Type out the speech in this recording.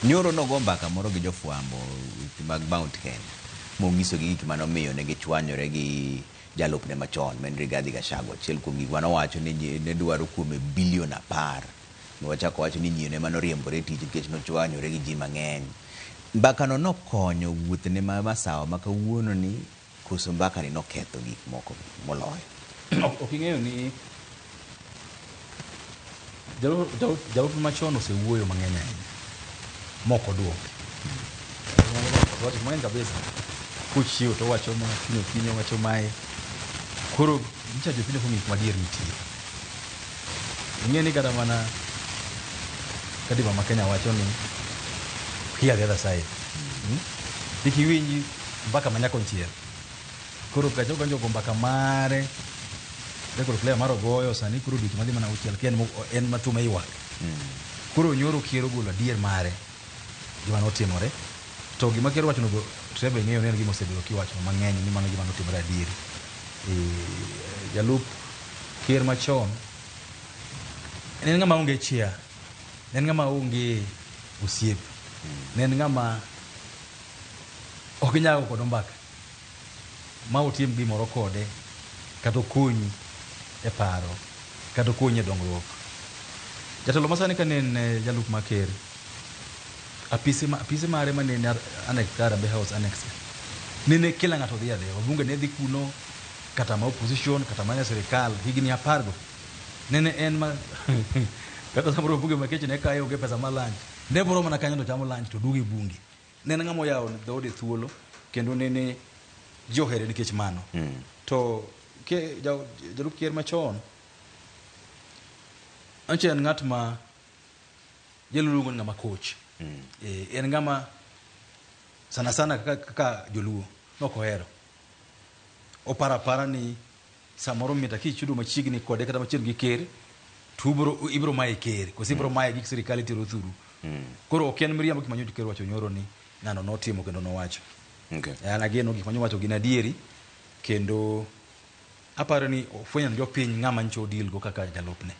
Nyoro nogo mbaka moro gi jofwambo mag Mount Kenya monyisogi gik manomiyo ne gichwanyore gi jalupne machon ma en Rigathi Gachagua. Achiel kuom gik manowacho ni ne dwaro kuome bilion 10. Nochako wacho ni nyiene manoriembore e tich nikech nochwanyore gi ji mang'eny. Mbakano nokonyo wuothne ma Masawa ma kawuono ni koso mbakani noketho gik moko moloyo. Ok ing'eyo ni jalup machon osewuoyo mang'eny ahinya mok oduoke. Owacho mang'eny kabisa. Kochiewo to owacho ma, kiny okinyi owacho mae. Koro nyicha jopiny ok ong'eyo kuma adier nitie. Ing'e ni kata mana katiba ma Kenya wacho ni hear the other side. Kik iwinj mbaka ma nyakonchiel. Koro Gachagua njogo mbaka mare record player mar ogoyo sani koro dweche madhi mana 6 ka en mathum e ywak. Koro nyoro ker ogolo adier mare gima notimore. To gima ker owacho no Trevor ing'eyo ni en gima osebedo kiwacho mang'eny ni mano gima notimore adieri. Jalup ker machon ne en ng'ama onge chia, ne en ng'ama onge osiep, ne en ng'ama ok inyal go kode mbaka ma utim gimoro kode kata okonyi e paro kata okonyi e dongruok. Jatelo masani ka ne en jalup mar ker, apise mare mane annex Harambee House annex nene kila ng'ato dhi adhiya, wabunge ne dhi kuno kata ma opposition kata mana sirikal higni 10 go nene en ma kata samoro wabunge makech ne kayo onge pesa mar lunch ne boro mana kanyo to chamo lunch to duogo e bunge. Ne en ng'ama oyawo dhoode thuolo kendo nene ji ohere nikech mano. To jalup ker machon nyocha en ng'at ma joluo luongo ni ng'ama koch. En ng'ama sana sana kaka joluo nok ohero. Oparo apara ni samoro mita kichudo machiegni kode kata machiegni gi ker to ibro maye ker koso ibro maye gik sirikal itero thuru. Koro ok en miriambo gik manyocha ker owacho nyoro ni ng'ano notimo kendo nowacho. An ageno gik manyocha owacho gin adieri kendo aparo ni ofwenyo ne jopiny ng'ama nyocha odil go kaka jalupne.